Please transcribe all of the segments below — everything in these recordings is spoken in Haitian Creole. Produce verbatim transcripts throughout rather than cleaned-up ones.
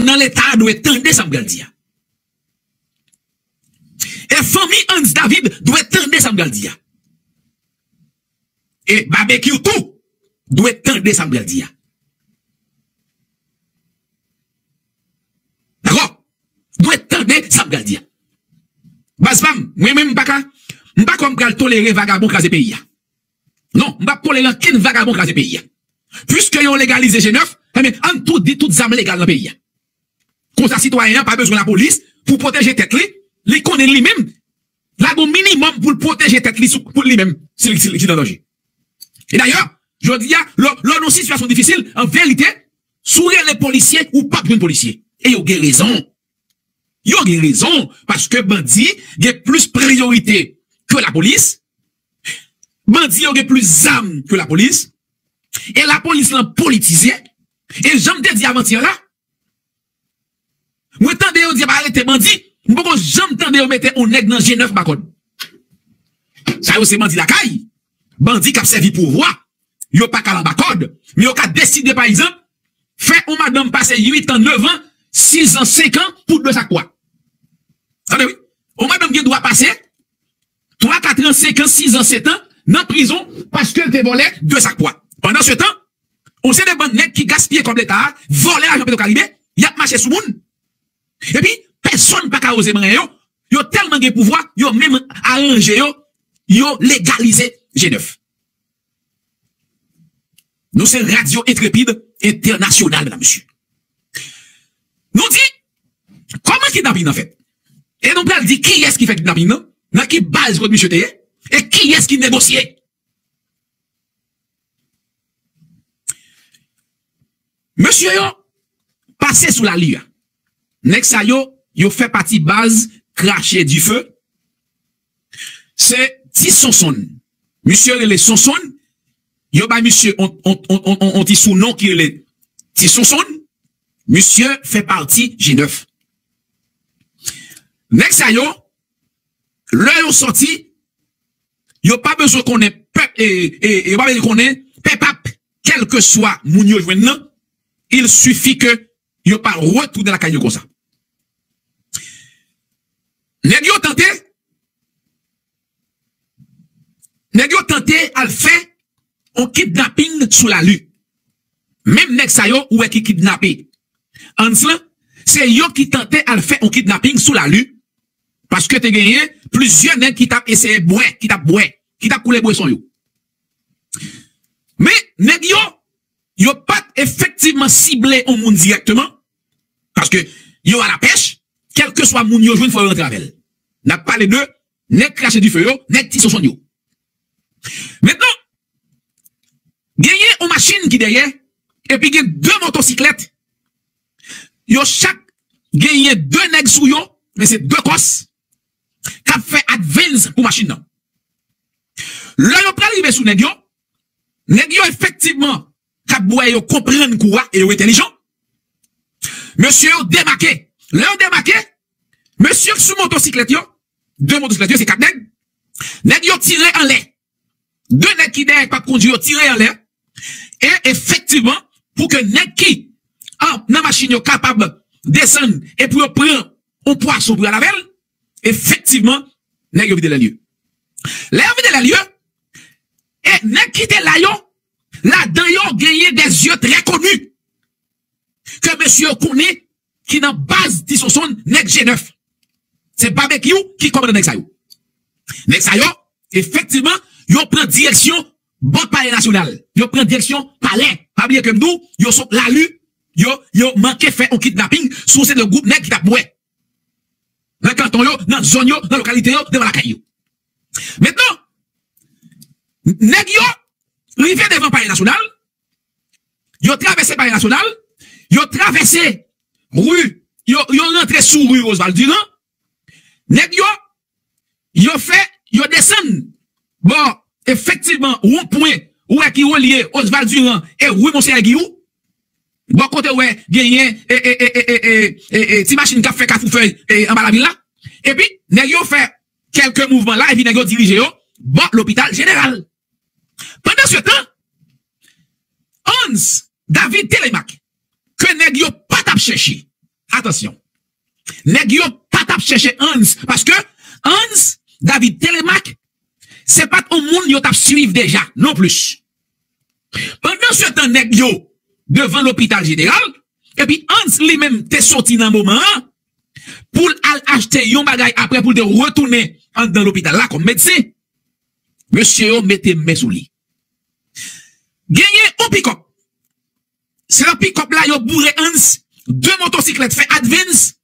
nan Leta a dwe tande sa m pral di a. E fanmi Hans David dwe tande sa m pral di a. E Babekyou tou dwe tande sa m pral di a. Dakò? Dwe tande sa m pral di a. Baz pa m, mwen menm m pa ka, m pa kwè m pral tolere vagabon kraze peyi a. Non, m p ap tolere ankenn vagabon kraze peyi a. Piske yo legalize G nèf, ebyen, ann tou di tout zam legal nan peyi a. Konsa, sitwayen an pa bezwen lapolis pou pwoteje tèt li, li konnen li menm, lage yon minimòm pou l pwoteje tèt li sou, pou li menm, si li, si li, si li an danje. E dayè, jodi a, lè, lè w nan yon sitiyasyon difisil, an verite, si w rele polisye, ou p ap jwenn polisye. E yo gen rezon. Yo gen rezon, paske bandi gen plis priyorite ke lapolis. Bandi yo gen plis zam ke lapolis. E lapolis lan politize. E jan m te di avantyè la, mwen tande yo di ap arete bandi, m poko janm tande yo mete yon nèg nan G nèf ba kòd. Sa yo se bandi lakay, bandi k ap sèvi pouvwa. Yo pa ka anba kòd, men yo ka deside, pa egzanp, fè yon madanm pase uit an, nèf an, sis an, senk an pou de sak pwa. Tande wi. Yon madanm gen dwa pase twa, kat an, senk an, sis an, sèt an nan prizon paske l te vòlè de sak pwa. Pandan se tan, yon seri de bann nèg ki gaspiye kòb Leta a, vòlè lajan Petwokaribe, y ap mache sou moun. Epi, pèsonn pa ka oze manyen yo. Yo tèlman gen pouvwa, yo menm aranje yo, yo legalize G nèf. Nou se Radyo Entrepid Entènasyonal, medam, mesye. Nou di, kòman kidnaping nan fèt? E nou pral di kiyès ki fè kidnaping nan, nan ki baz kot misye te ye, e kiyès ki negosye. Mesye yo pase sou lari a. Nèg sa yo, yo fè pati baz Krache Dife. Se Ti Sonsonn. Misye rele Sonsonn. Yo bay misye on, on, on, on, on, on ti sounon ki rele Ti Sonsonn. Misye fè pati G nèf. Nèg sa yo, lè yo sòti, yo pa bezwen konnen pèp, e, e, e, yo pa bezwen konnen pèp ap, kèlkeswa moun yo jwenn nan, il suffit que yo pa retounen lakay yo konsa. Nèg yo tante, nèg yo tante al fè on kidnaping sou lari. Menm nèg sa yo ou wè ki kidnape Hans lan, se yo ki tante al fè on kidnaping sou lari, paske te genyen plizyè nèg ki t ap eseye bwè, ki t ap bwè, ki t ap koule bweson yo. Men, nèg yo, yo pa t efektivman sible on moun dirèkteman, paske yo alapèch, kèlkeswa moun yo jwenn, fò yo rantre avè l. N ap pale de nèg Krache Dife yo, nèg Ti Sonsonn yo. Mentnan, genyen yon machin ki dèyè, epi gen de motosiklèt. Yo chak genyen de nèg sou yo, men se de kòs, k ap fè advance pou machin nan. Lè yo pral rive sou nèg yo, nèg yo efektivman k ap bwè yo konprann kou a e yo entèlijan. Mesye yo demake. Lè yo demake, mesye k sou motosiklèt yo, de motosiklèt yo, se kat nèg. Nèg yo tire anlè. De nèg ki dèyè k p ap kondui yo tire anlè. E efektivman, pou ke nèg ki an, nan machin yo kapab desann e pou yo pran yon pwason pou y al avè l, efektivman, nèg yo vide lè lye. Lè yo vide lè lye, e nèg ki te la yo, ladan yo genyen des yeux très connus. Ke mesye yo konnen ki nan baz Ti Sonsonn, nèg G nèf. Se Babekyou ki kòmandan nèg sa yo. Nèg sa yo, efektivman, yo pran direksyon bò Palè Nasyonal. Yo pran direksyon palè. Pa bliye ke m di w, yo sot lari, yo, yo manke fè yon kidnaping sou se de gwoup nèg ki t ap bwè. Nan kanton yo, nan zòn yo, nan lokalite yo, devan lakay yo. Mentnan, nèg yo rive devan Palè Nasyonal, yo travèse Palè Nasyonal, yo travèse ri, yo, yo rantre sou ri Oswald Durand. Nèg yo, yo fè, yo desann bò, efektivman, wonpwen, ou wè ki relye Oswald Durand e ri Monseyè Giyou. Bò kote ou wè genyen, e, e, ti machin k ap fè kafou fèy, e, anba lavil la. Epi, nèg yo fè kèlke mouvman la, epi nèg yo dirije yo bò lopital jeneral. Pandan se tan, Hans David Telemaque, ke nèg yo pa t ap chèche, Atansyon. Nèg yo pa t ap chèche Hans, paske Hans David Telemaque, se pa t yon moun yo t ap swiv deja, non plis. Pandan se tan, nèg yo devan lopital jeneral, epi Hans li menm te soti nan moman an, pou l al achte yon bagay apre pou l te retounen anndan lopital la kòm medsen. Mesye yo mete men sou li. Genyen yon pikòp. Se nan pikòp la yo boure Hans, de motosiklèt fè advance,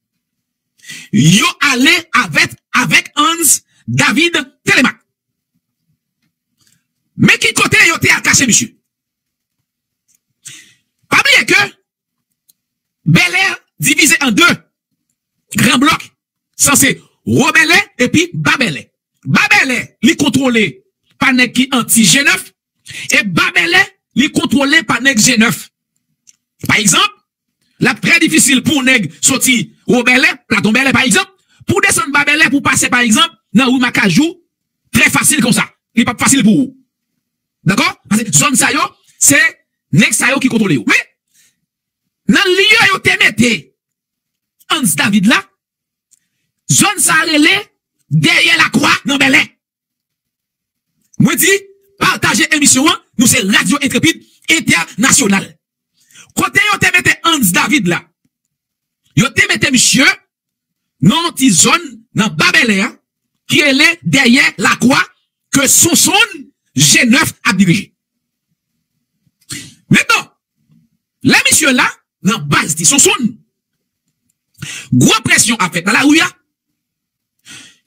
yo ale avèk, avèk Hans David Telemaque. Men ki kote yo te al kache misye. Pa bliye ke Bèlè divize an de gran blòk, sa se Wo Bèlè epi Ba Bèlè. Ba Bèlè, li kontwole pa nèg ki anti G nèf, e Ba Bèlè, li kontwole pa nèg G nèf. Pa egzanp, l ap trè difisil pou yon nèg soti Wo Bèlè, Platon Bèlè, pa egzanp, pou desann Ba Bèlè, pou pase, pa egzanp, nan ri Makajou, trè fasil konsa. Li p ap fasil pou ou. Dakò? Paske zòn sa yo, se nèg sa yo ki kontwole yo. Men, nan lye yo te mete Hans David la, zòn sa a rele Dèyè Lakwa nan Bèlè. Mwen di, pataje emisyon an, nou se Radyo Entrepid Entènasyonal. Kote yo te mete Hans David la? Yo te mete misye nan yon ti zòn nan Ba Bèlè a, ki rele Dèyè Lakwa, ke Sonsonn G nèf ap dirije. Mentnan, lè misye la, nan baz Ti Sonsonn, gwo presyon ap fèt nan lari a.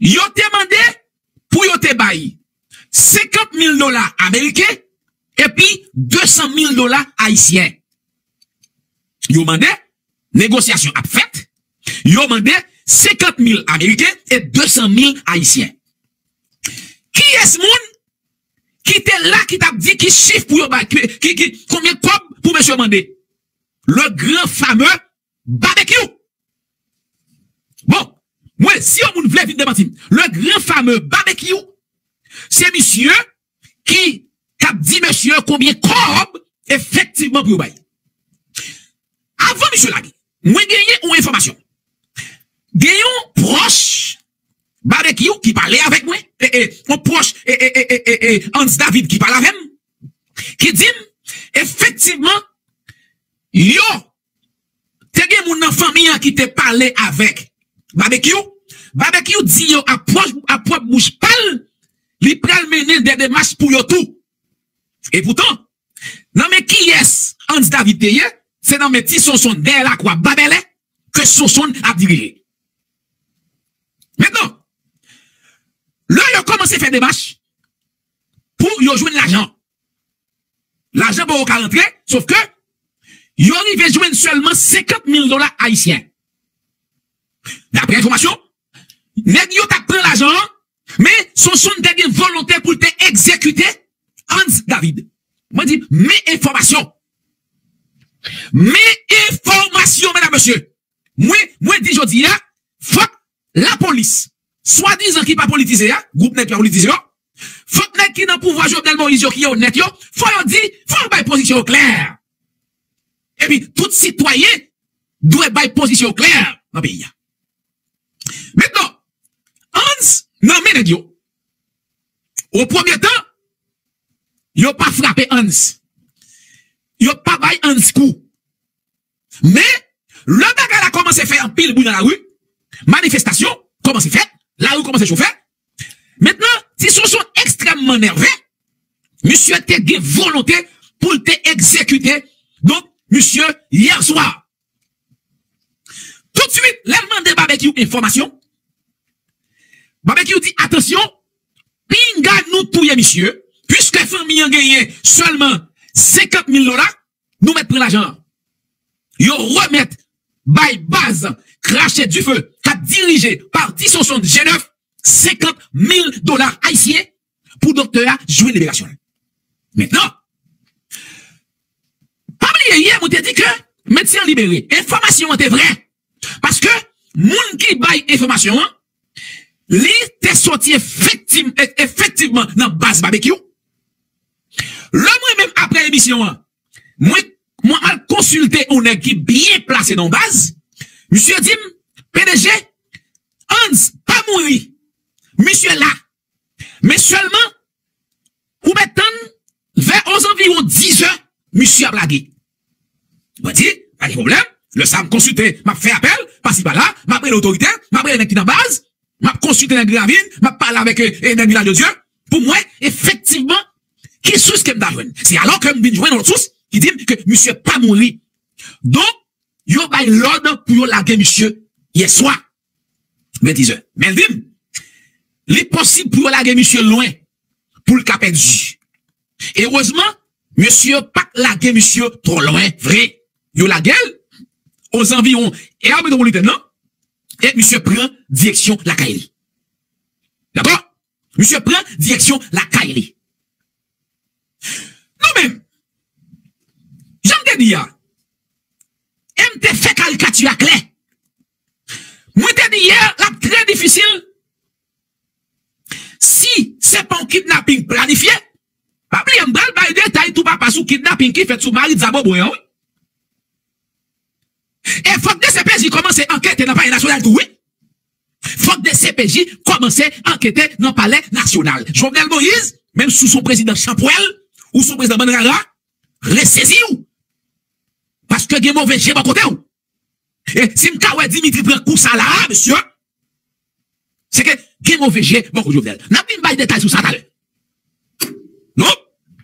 Yo te mande pou yo te bay senkant mil dola ameriken epi de san mil dola ayisyen. Yo mande, negosyasyon ap fèt, yo mande senkant mil ameriken e de san mil ayisyen. Kiyès moun ki te la ki t ap di ki chif pou yo bay, ki, ki, ki, konbyen kòb pou mesye mande? Le grand fameux Babekyou. Bon, mwen, si yon moun vle vin demanti m, le grand fameux Babekyou, se misye ki t ap di mesye konbyen kòb efektivman pou yo bay. Avan misye lage, mwen genyen yon enfòmasyon. Gen yon pwòch Babekyou ki pale avèk mwen, e, e, yon pwòch, e, e, Hans David ki pale avè m, ki di m, efektivman, yo te gen moun nan fanmi an ki te pale avèk Babekyou. Babekyou di yo a pwòch, a pwòp bouch pa l, li pral mennen de demach pou yo tou. Epoutan, nan men kiyès Hans David te ye? Se nan men Ti Sonsonn dèyè lakwa Ba Bèlè ke Sonsonn ap dirije. Mentnan, lè yo kòmanse fè demach pou yo jwenn lajan, lajan poko ka rantre, sòf ke yo rive jwenn sèlman senkant mil dola ayisyen. Daprè enfòmasyon, nèg yo t ap pran lajan an, men Sonsonn te gen volonte pou l te egzekite Hans David. Mwen di, men enfòmasyon. Men enfòmasyon, medam, mesye. Mwen, mwen di jodi a, fòk lapolis, swadizan ki pa politize a, gwoup nèg ki pa politize yo, fòk nèg ki nan pouvwa Jovenel Moïse yo ki onèt yo, fò yo di, fò yo bay pozisyon yo klè. Epi tout sitwayen dwe bay pozisyon yo klè nan peyi a. Mentnan, Hans nan men nèg yo. O premye tan, yo pa frape Hans. Yo pa bay Hans kou. Men, lè bagay la kòmanse fè anpil bri nan lari, manifestasyon kòmanse fèt, lari kòmanse chofe. Mentnan, Ti Sonsonn ekstrèmman nève, misye te gen volonte pou l te egzekite, donk, misye, yè swa. Toutswit, lè l mande Babekyou enfòmasyon, Babekyou di, atansyon, pinga nou touye misye, piske fanmi an genyen sèlman senkant mil dola, nou mèt pran lajan an. Yo remèt bay baz Krache Dife k ap dirije pa Ti Sonsonn G nèf senkant mil dola ayisyen pou doktè a jwenn liberasyon l. Mentnan, pa bliye yè mwen te di ke medsen an libere. Enfòmasyon an te vrè. Paske moun ki bay enfòmasyon an, li te soti efektiv-, e-, efektivman nan baz Babekyou. Lè mwen menm apre emisyon an, mwen, mwen al konsilte yon nèg ki byen plase nan yon baz, Misye di m, P D G, Hans pa mouri. Misye la. Men sèlman, ou mèt tann, vè ozanviwon diz è, misye ap lage. Mwen di, pa gen pwoblèm. Lè sa, m konsilte, m ap fè apèl, pasi pala, m ap rele otorite, m ap rele nèg ki nan baz, m ap konsilte nèg Ravin, m ap pale avèk e, e, nèg Vilaj de Dye, pou m wè efektivman ki sous ke m ta jwenn. Se alò ke m vin jwenn yon lòt sous ki di m ke misye pa mouri. Donk, yo bay lòd pou yo lage misye yè swa, vè diz è. Men l di m, li posib pou yo lage misye lwen, pou l ka pèdi. Erezman, mesye yo pa t lage misye twò lwen vre. Yo lage l ozanviwon è metwopolitèn nan, e misye pran direksyon lakay li. Dakò? Misye pran direksyon lakay li. Nou menm, jan m te di a, e m te fè karikati a klè. Mwen te di yè, l ap trè difisil si se pa yon kidnaping planifye. Pa bliye, m pral bay detay tou papa sou kidnaping ki fèt sou Maritza Beaubrun an, wi. E fòk D C P J kòmanse ankete nan Palè Nasyonal tou, wi. Fòk D C P J kòmanse ankete nan Palè Nasyonal. Jovenel Moïse, menm si w se yon prezidan chanpwèl, ou se yon prezidan bann rara, resezi w. Paske gen move je bò kote w. E si m ka wè Dimitri pran kou sa la a, mesye, se ke gen move je bò kote Jovenel. N ap vin bay detay sou sa talè. Non,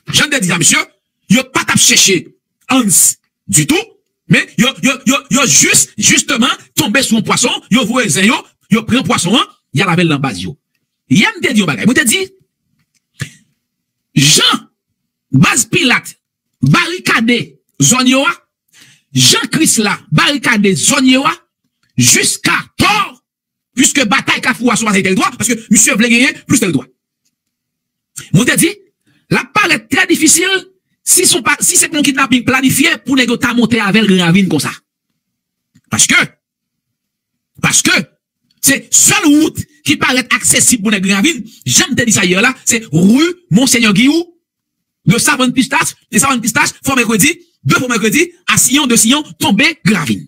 jan m te di sa, mesye, yo pa t ap chèche Hans ditou, men yo, yo, yo, yo jis, jisteman, tonbe sou yon pwason, yo voye zen yo, yo pran pwason an, y al avè l nan baz yo. Yè m te di yon bagay, mwen te di, jan baz Pilat barikade zòn yo a, jan Krisla barikade zòn yo a, jiskatò, piske batay Kafou a se yon batay tèritwa, paske misye vle genyen plis tèritwa. Mwen te di, l ap parèt trè difisil si se pa, si se pa yon kidnaping planifye pou nèg yo ta monte avè l Gran Ravin konsa. Paske, paske, se sèl wout ki parèt aksesib pou nèg Gran Ravin, jan m te di sa yè la, se ri Monsenyè Giyou, de Savann Pistach, de Savann Pistach, Fò Mèkredi, de Fò Mèkredi, a Siyon, de Siyon, tonbe Gran Ravin.